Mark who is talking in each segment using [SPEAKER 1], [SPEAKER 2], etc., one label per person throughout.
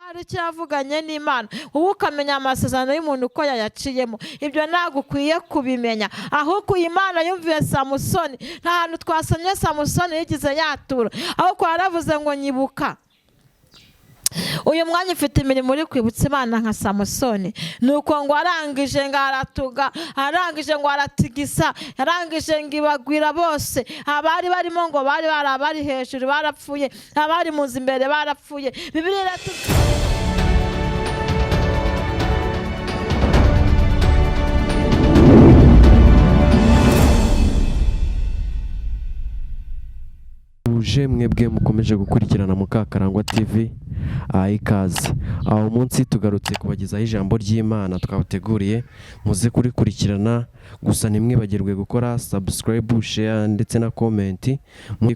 [SPEAKER 1] Hari icyo yavuganye n'Imana, wowe ukamenya amasezerano y'umuntu uko yayaciyemo. Ibyo ntabwo ukwiye kubimenya. Ahubwo iyi Mana yumviye Samusoni. Nta hantu twasomye Samusoni yigize yatura, ahubwo yaravuze ngo nyibuka. Uyu mwanya ufite imirimo uri kwibutsa Imana nka Samusoni. Nuko ngo arangije ngo aratuga, arangije ngo aratigisa, arangije ngo ibagwira bose. Abari barimo ngo bari bari abari hejuru barapfuye, abari mu nzu imbere barapfuye. Bibiliya iratubwira.
[SPEAKER 2] Uje mwebwe mukomeje gukurikirana Mukakarangwa TV, ikaze. Aho munsi tugarutse kubagezaho ijambo ry'Imana twabateguriye, muze kurikurikirana. Gusa ntimwibagirwe gukora subscribe, share ndetse na comment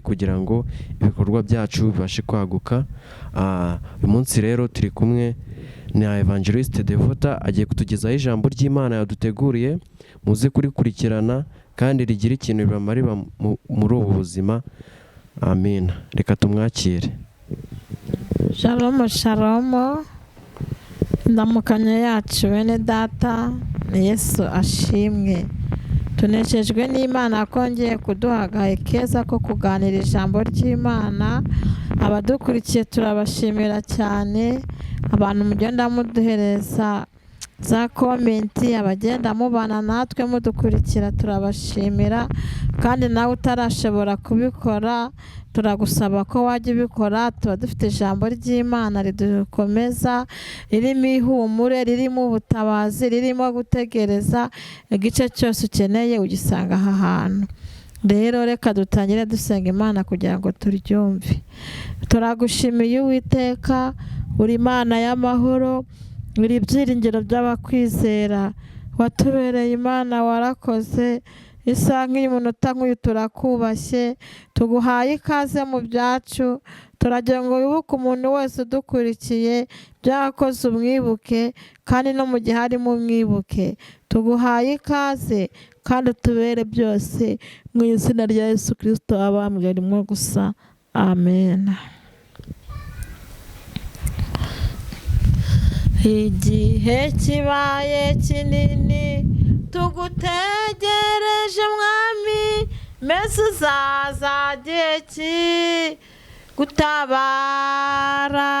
[SPEAKER 2] kugira ngo ibikorwa byacu bibashe kwaguka. Uyu munsi rero turi kumwe na Evangeliste Devota, agiye kutugezaho ijambo ry'Imana yaduteguriye, muze kurikurikirana kandi rigira ikintu ribamarira muri ubu buzima. Amina. Reka tumwakire.
[SPEAKER 1] Shalomo shalomo, indamukanya yacu bene data, ni Yesu ashimwe. Tunejejwe n'Imana ko yongeye kuduha agahe keza ko kuganira ijambo ry'Imana. Abadukurikiye turabashimira cyane, abantu mugenda muduhereza za comment, abagenda mubana natwe mudukurikira turabashimira. Kandi nawe utarashobora kubikora turagusaba ko wajya ubikora. Tuba dufite ijambo ry'Imana ridukomeza, ririmo ihumure, ririmo ubutabazi, ririmo gutegereza. Igice cyose ukeneye ugisanga aha hantu. Rero reka dutangire dusenga Imana kugira ngo turyumve. Turagushimiye Uwiteka, uri Imana y'amahoro, uri ibyiringiro by'abakwizera, watubereye Imana, warakoze. Isaha nk'iyi, umunota nk'uyu, turakubashye, tuguhaye ikaze mu byacu. Turagira ngo wibuke umuntu wese udukurikiye, byakoze umwibuke, kandi no mu gihe arimo umwibuke. Tuguhaye ikaze kandi utubere byose mu izina rya Yesu Kirisito abambwe rimwe gusa, amen. Igihe kibaye kinini tugutegereje mwami, mbese uzaza gihe ki gutabara?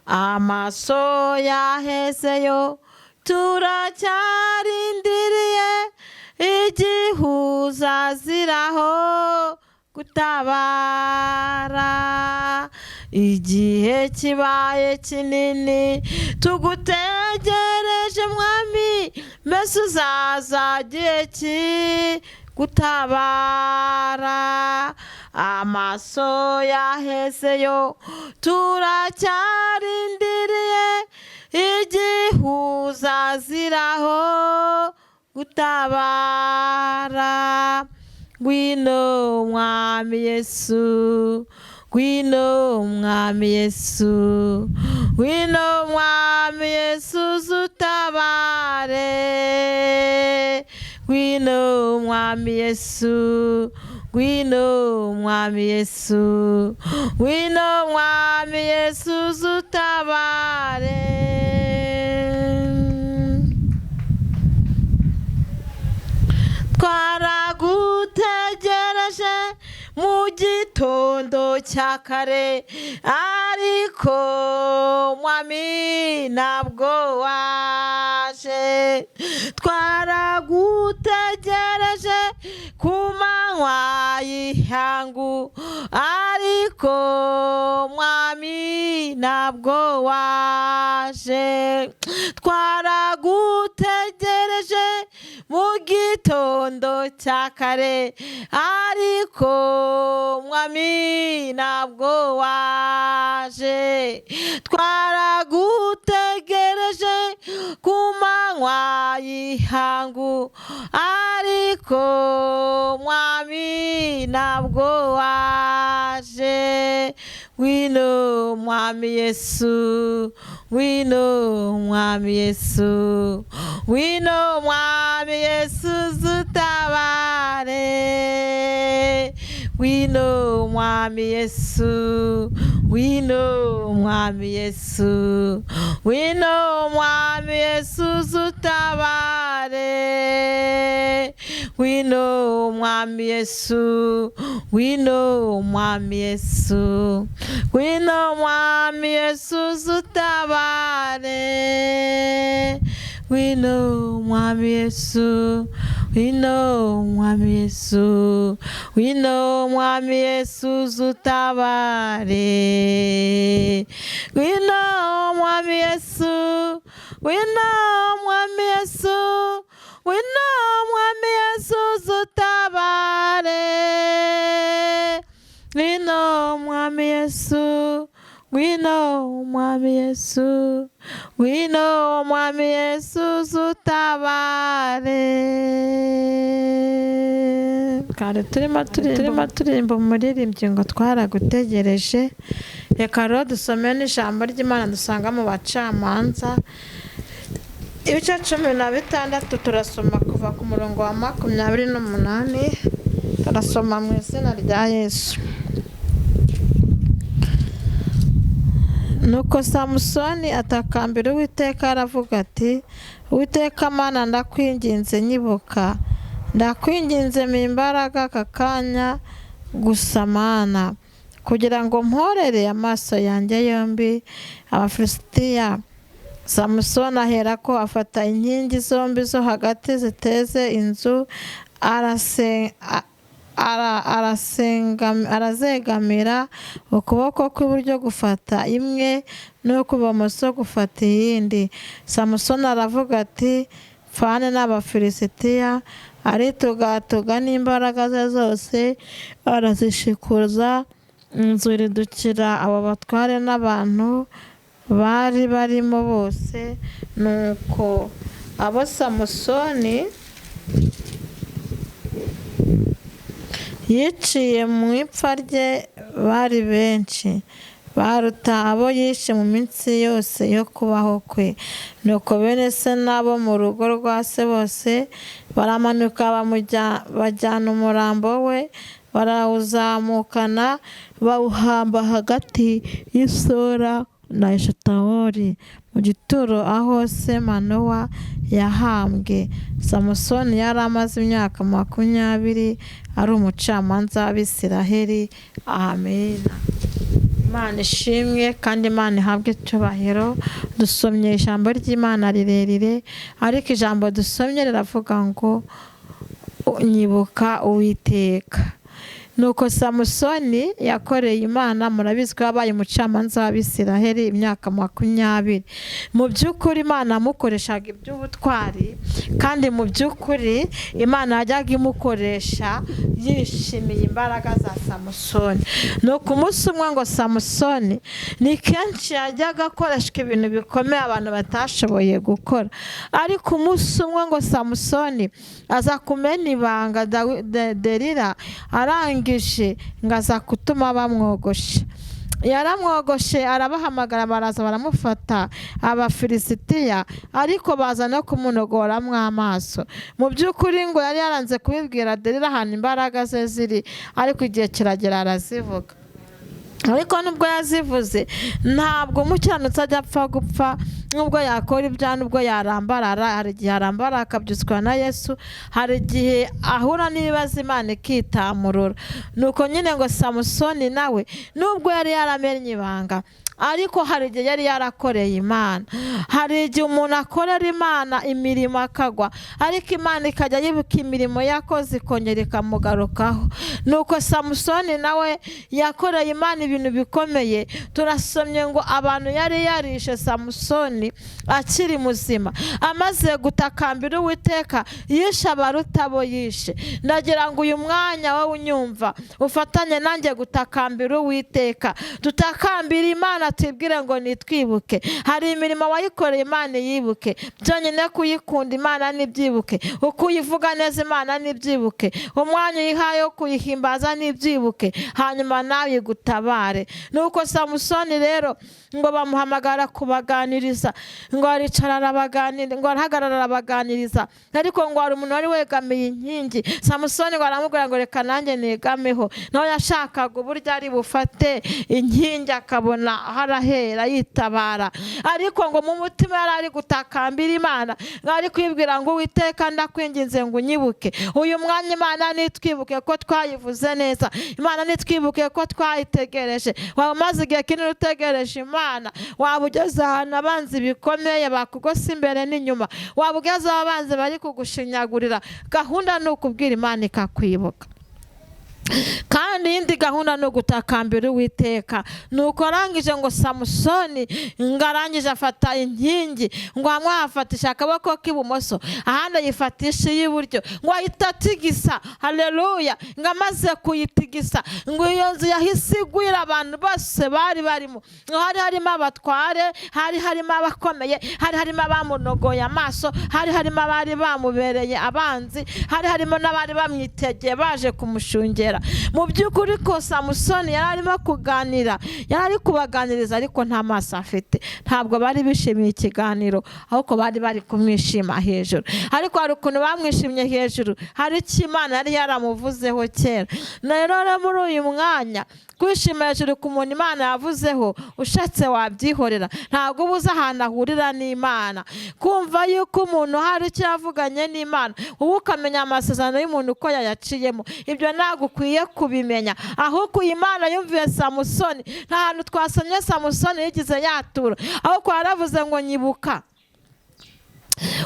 [SPEAKER 1] Amaso yahezeyo turacyarindiriye igihe uzaziraho gutabara. Igihe kibaye kinini tugutegereje mwami, mbese uzaza gihe ki gutabara? Amaso yahezeyo turacyarindiriye igihe uzaziraho gutabara. Ngwino mwami Yesu, ngwino mwami Yesu, ngwino mwami Yesu uzutabare. Ngwino mwami Yesu, ngwino mwami Yesu, ngwino mwami Yesu uzutabare. Twaragutegereje mu gitondo cya kare, ariko mwami ntabwo waje. Twaragutegereje ku manywa y'ihangu, ariko mwami ntabwo waje. Twaragutegereje mu gitondo cya kare, ariko mwami ntabwo waje. Twaragutegereje ku manywa y'ihangu, ariko mwami ntabwo waje. Ngwino mwami Yesu, ngwino mwami Yesu, ngwino mwami Yesu zutabare. Ngwino mwami Yesu, Ngwino mwami Yesu, ngwino mwami Yesu uzutabare. Ngwino mwami Yesu, ngwino mwami Yesu, ngwino mwami Yesu uzutabare. Ngwino mwami Yesu, ngwino mwami Yesu, ngwino mwami Yesu uzutabare. Ngwino mwami Yesu, ngwino mwami Yesu, ngwino mwami Yesu uzutabare. Ngwino mwami Yesu, ngwino mwami Yesu, ngwino mwami Yesu uzutabare. Kare turimo turirimba umuririmbyi ngo twaragutegereje. Reka rero dusome n'ijambo ry'Imana dusanga mu Bacamanza ibice 16, turasoma kuva ku murongo wa 28, turasoma mu izina rya Yesu. Nuko Samusoni atakambira Uwiteka aravuga ati: Uwiteka Mana, ndakwinginze nyibuka, ndakwinginze mu imbaraga aka kanya gusa Mana, kugira ngo mporere amaso yanjye yombi Abafilisitiya. Samusoni aherako afata inkingi zombi zo hagati ziteze inzu, arazegamira, ukuboko kw'iburyo gufata imwe n'ukw'ibumoso gufata iyindi. Samusoni aravuga ati: Pfane n'Abafilisitiya. Aritugatuga n'imbaraga ze zose, arazishikuza inzu iridukira abo batware n'abantu bari barimo bose. Nuko abo Samusoni yiciye mu ipfa rye bari benshi, baruta abo yishe mu minsi yose yo kubaho kwe. Nuko bene se n'abo mu rugo rwa se bose baramanuka bajyana umurambo we, barawuzamukana bawuhamba hagati y'Isora na Eshitawoli mu gituro aho se Manowa yahambwe. Samusoni yari amaze imyaka 20 ari umucamanza w'Abisiraheli. Amen. Imana ishimwe kandi Imana ihabwe icyubahiro. Dusomye ijambo ry'Imana rirerire, ariko ijambo dusomye riravuga ngo nyibuka Uwiteka. Nuko Samusoni yakoreye Imana, murabizi ko yabaye umucamanza w'Abisiraheli imyaka 20. Mu by'ukuri Imana yamukoreshaga iby'ubutwari, kandi mu by'ukuri Imana yajyaga imukoresha yishimiye imbaraga za Samusoni. Nuko umunsi umwe ngo Samusoni ni kenshi yajyaga akoreshwa ibintu bikomeye abantu batashoboye gukora, ariko umunsi umwe ngo Samusoni aza kumena ibanga Delila, arangije ngo aza kutuma bamwogosha. Yaramwogoshe, arabahamagara, baraza baramufata Abafilisitiya, ariko baza no kumunogoramwo amaso. Mu by'ukuri ngo yari yaranze kubibwira Delila ahantu imbaraga ze ziri, ariko igihe kiragera arazivuga. Ariko nubwo yazivuze, ntabwo umukiranutsi ajya apfa gupfa, nubwo yakora ibyaha, nubwo yarambarara. Hari igihe arambara akabyutswa na Yesu, hari igihe ahura n'ibibazo Imana ikitamurura. Nuko nyine ngo Samusoni nawe nubwo yari yaramenye ibanga, ariko hari igihe yari yarakoreye Imana. Hari igihe umuntu akorera Imana imirimo akagwa, ariko Imana ikajya yibuka imirimo yakoze ikongera ikamugarukaho. Nuko Samusoni nawe yakoreye Imana ibintu bikomeye. Turasomye ngo abantu yari yarishe Samusoni akiri muzima, amaze gutakambira Uwiteka, yishe abaruta abo yishe. Ndagira ngo uyu mwanya wowe unyumva ufatanye nanjye gutakambira Uwiteka, dutakambira Imana, Imana tuyibwire ngo nitwibuke. Hari imirimo wayikoreye, Imana yibuke. Byonyine kuyikunda, Imana nibyibuke. Uko uyivuga neza, Imana nibyibuke. Umwanya uyihaye wo kuyihimbaza nibyibuke, hanyuma nawe igutabare. Nuko Samusoni rero ngo bamuhamagara kubaganiriza, ngo aricara arabaganiriza, ngo arahagarara arabaganiriza, ariko ngo hari umuntu wari wegamiye inkingi. Samusoni ngo aramubwira ngo reka nanjye negameho. Nawe yashakaga uburyo ari bufate inkingi akabona aho arahera yitabara, ariko ngo mu mutima yari ari gutakambira Imana, ngo ari kwibwira ngo Uwiteka ndakwinginze ngo unyibuke. Uyu mwanya Imana nitwibuke ko twayivuze neza, Imana nitwibuke ko twayitegereje. Waba umaze igihe kinini utegereje Imana, waba ugeze ahantu abanzi bikomeye bakugose imbere n'inyuma, waba ugeze aho abanzi bari kugushinyagurira, gahunda ni ukubwira Imana ikakwibuka. Kandi iyindi gahunda ni ugutakambira Uwiteka. Nuko arangije ngo Samusoni ngo arangije afata inkingi, ngo hamwe ahafatisha akaboko k'ibumoso, ahandi ayifatisha iy'iburyo, ngo ahita atigisa. Haleluya! Ngo amaze kuyitigisa, ngo iyo nzu yahise igwira abantu bose bari barimo. Ngo hari harimo abatware, hari harimo abakomeye, hari harimo abamunogoye amaso, hari harimo abari bamubereye abanzi, hari harimo n'abari bamwitegeye baje kumushungera. Mu by'ukuri ko Samusoni yari arimo kuganira, yari ari kubaganiriza, ariko nta maso afite. Ntabwo bari bishimiye ikiganiro, ahubwo bari bari kumwishima hejuru. Ariko hari ukuntu bamwishimye hejuru, hari icyo Imana yari yaramuvuzeho kera. Rero muri uyu mwanya kwishima hejuru ku muntu Imana yavuzeho, ushatse wabyihorera, ntabwo uba uzi ahantu ahurira n'Imana. Kumva yuko umuntu hari icyo yavuganye n'Imana, uba ukamenya amasezerano y'umuntu uko yayaciyemo, ibyo ntabwo ukwiye kubimenya. Ahubwo iyi Imana yumviye Samusoni, nta hantu twasomye Samusoni yigize yatura, ahubwo yaravuze ngo nyibuka.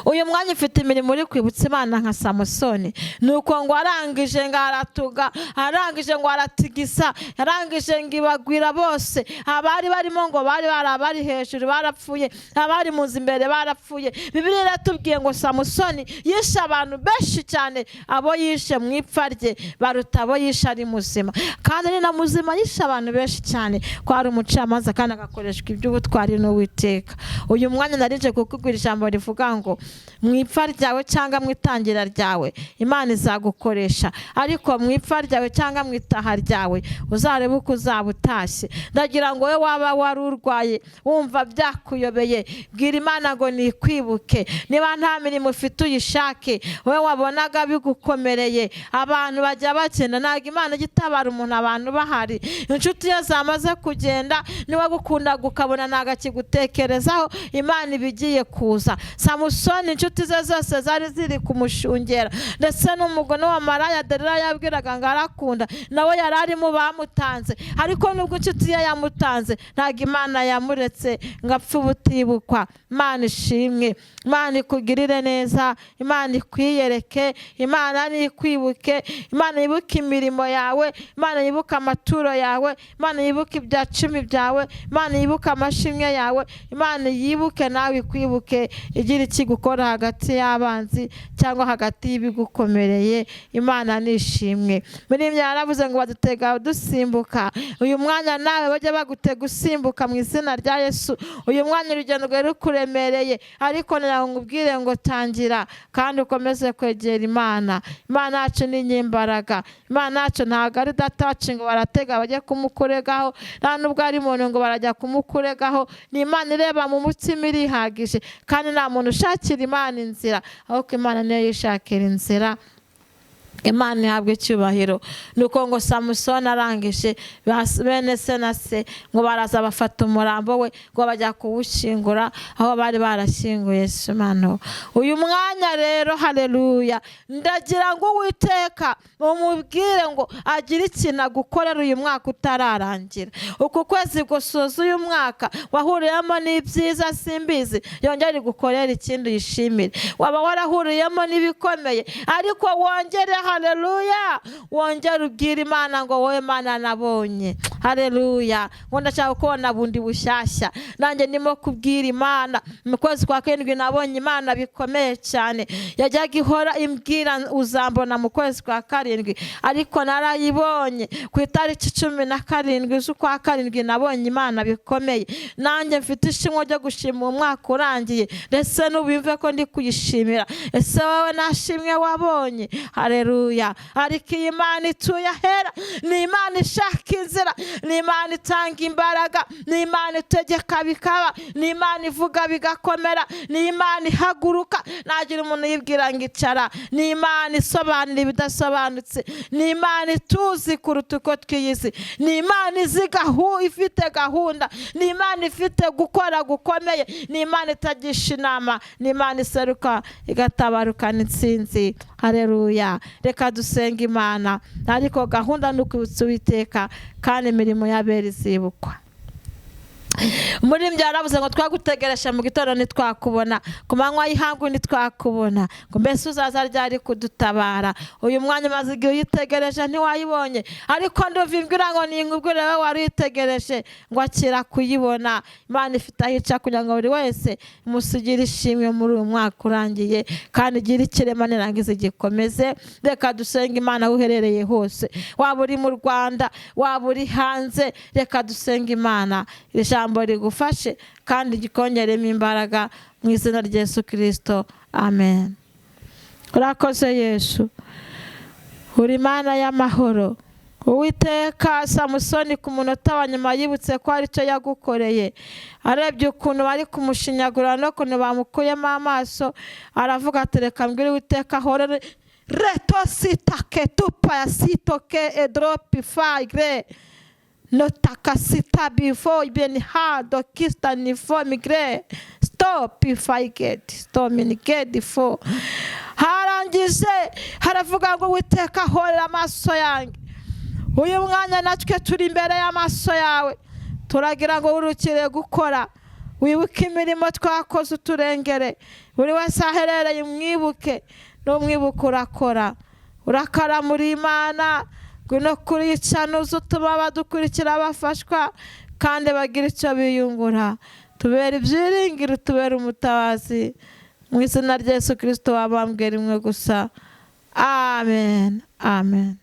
[SPEAKER 1] Uyu mwanya ufite imirimo uri kwibutsa Imana nka Samusoni. Nuko ngo arangije ngo aratuga, arangije ngo aratigisa, arangije ngo ibagwira bose. Abari barimo ngo bari bari abari hejuru barapfuye, abari mu nzu imbere barapfuye. Bibiliya iratubwiye ngo Samusoni yishe abantu benshi cyane, abo yishe mu ipfa rye baruta abo yishe ari muzima. Kandi ni na muzima yishe abantu benshi cyane, ko ari umucamanza kandi agakoreshwa iby'ubutwari n'Uwiteka. Uyu mwanya narije kukubwira ijambo rivuga ngo mu ipfa ryawe cyangwa mu itangira ryawe Imana izagukoresha, ariko mu ipfa ryawe cyangwa mu itaha ryawe uzarebe uko uzaba utashye. Ndagira ngo wowe waba wari urwaye wumva byakuyobeye, bwira Imana ngo nikwibuke. Niba nta mirimo ufite uyishake. Wowe wabonaga bigukomereye, abantu bajya bakena, ntabwo Imana ijya itabara umuntu abantu bahari. Inshuti ye zamaze kugenda, niba gukundaga ukabona ntabwo akigutekerezaho, Imana iba igiye kuza. Samusoni inshuti ze zose zari ziri kumushungera, ndetse n'umugore wa maraya Delila yabwiraga ngo arakunda, nawe yari arimo bamutanze. Ariko nubwo inshuti ye yamutanze, ntabwo Imana yamuretse ngo apfe ubutibukwa. Imana ishimwe, Imana ikugirire neza, Imana ikwiyereke, Imana nikwibuke, Imana yibuke imirimo yawe, Imana yibuke amaturo yawe, Imana yibuke ibya cumi byawe, Imana yibuke amashimwe yawe, Imana yibuke nawe ikwibuke, igira ikigukora hagati y'abanzi cyangwa hagati y'ibigukomereye. Imana nishimwe. Muri ibyo yaravuze ngo badutega dusimbuka. Uyu mwanya nawe bajya bagutega usimbuka mu izina rya Yesu. Uyu mwanya urugendo rwari rukuremereye, ariko nkubwire ngo tangira kandi ukomeze kwegera Imana. Imana yacu ni nyimbaraga. Imana yacu ntabwo ari data wacu ngo baratega bajye kumukuregaho, nta nubwo ari umuntu ngo barajya kumukuregaho. Ni Imana ireba mu mutima irihagije, kandi nta muntu ushakira Imana inzira, ahubwo Imana niyo yishakira inzira. Imana ihabwa icyubahiro. Nuko ngo Samusoni arangije, bene se na se ngo baraza bafata umurambo we ngo bajya kuwushyingura aho bari barashyinguye Simano. Uyu mwanya rero, haleluya, ndagira ngo Uwiteka umubwire ngo agire ikintu agukorera uyu mwaka utararangira. Uku kwezi gusoza uyu mwaka wahuriyemo n'ibyiza simbizi, yongere igukorere ikindi uyishimire. Waba warahuriyemo n'ibikomeye, ariko wongere Haleluya! Wongere ubwire Imana ngo wowe Mana nabonye, haleluya, ngo ndashaka kubona bundi bushyashya. Nanjye ndimo kubwira Imana, mu kwezi kwa karindwi nabonye Imana bikomeye cyane. Yajyaga ihora imbwira uzambona mu kwezi kwa karindwi, ariko narayibonye ku itariki 17 z'ukwa karindwi. Nabonye Imana bikomeye. Nanjye mfite ishimwe ryo gushima umwaka urangiye, ndetse n'ubu ko ndi kuyishimira. Ese wowe nashimwe wabonye? Haleluya! Ariko iyi Mana ituye ahera, ni Imana ishaka inzira, ni Imana itanga imbaraga, ni Imana itegeka bikaba, ni Imana ivuga bigakomera, ni Imana ihaguruka nagira umuntu yibwira ngo icara, ni Imana isobanura ibidasobanutse, ni Imana ituzi kuruta uko twiyizi, ni Imana izi ifite gahunda, ni Imana ifite gukora gukomeye, ni Imana itagisha inama, ni Imana iseruka igatabarukana intsinzi. Haleluya! Reka dusenga Imana, ariko gahunda ni ukwibutsa Uwiteka, kandi imirimo y'abera izibukwa. Muri yaravuze ngo twagutegereje mu gitondo ntitwakubona, ku manywa y'ihangu ntitwakubona, ngo mbese uzaza ryari kudutabara? Uyu mwanya umaze igihe uyitegereje ntiwayibonye, ariko ndumva imbwira ngo ninkubwire wowe wari uyitegereje ngo akira kuyibona. Imana ifite aho ica kugira ngo buri wese imusigire ishimwe muri uyu mwaka urangiye, kandi igire ikirema nirangiza igikomeze. Reka dusenge Imana aho uherereye hose, waba uri mu Rwanda, waba uri hanze, reka dusenge Imana. Ijambo rigufashe kandi gikongeremo imbaraga mu izina rya Yesu Kristo, amen. Urakoze Yesu, uri Imana y'amahoro. Uwiteka, Samusoni ku munota wa nyuma yibutse ko aricyo yagukoreye, arebye ukuntu bari kumushinyagura n'ukuntu bamukuyemo amaso, aravuga ati reka mbwire Uwiteka ahorere reto sitake tupa ya sitoke edropi fayigre notakasita before ibeni hado kista nifo migre stop if I get stop get fo. Harangije haravuga ngo Uwiteka ahorera amaso yanjye. Uyu mwanya natwe turi imbere y'amaso yawe, turagira ngo urukire gukora, wibuke imirimo twakoze, uturengere. Buri wese aherereye umwibuke, n'umwibuke urakora, urakara muri Imana. Ngwino kuri icanuza utuma abadukurikira bafashwa kandi bagira icyo biyungura. Tubera ibyiringiro, tubera umutabazi, mu izina rya Yesu Kristo wabambwe rimwe gusa, amen, amen.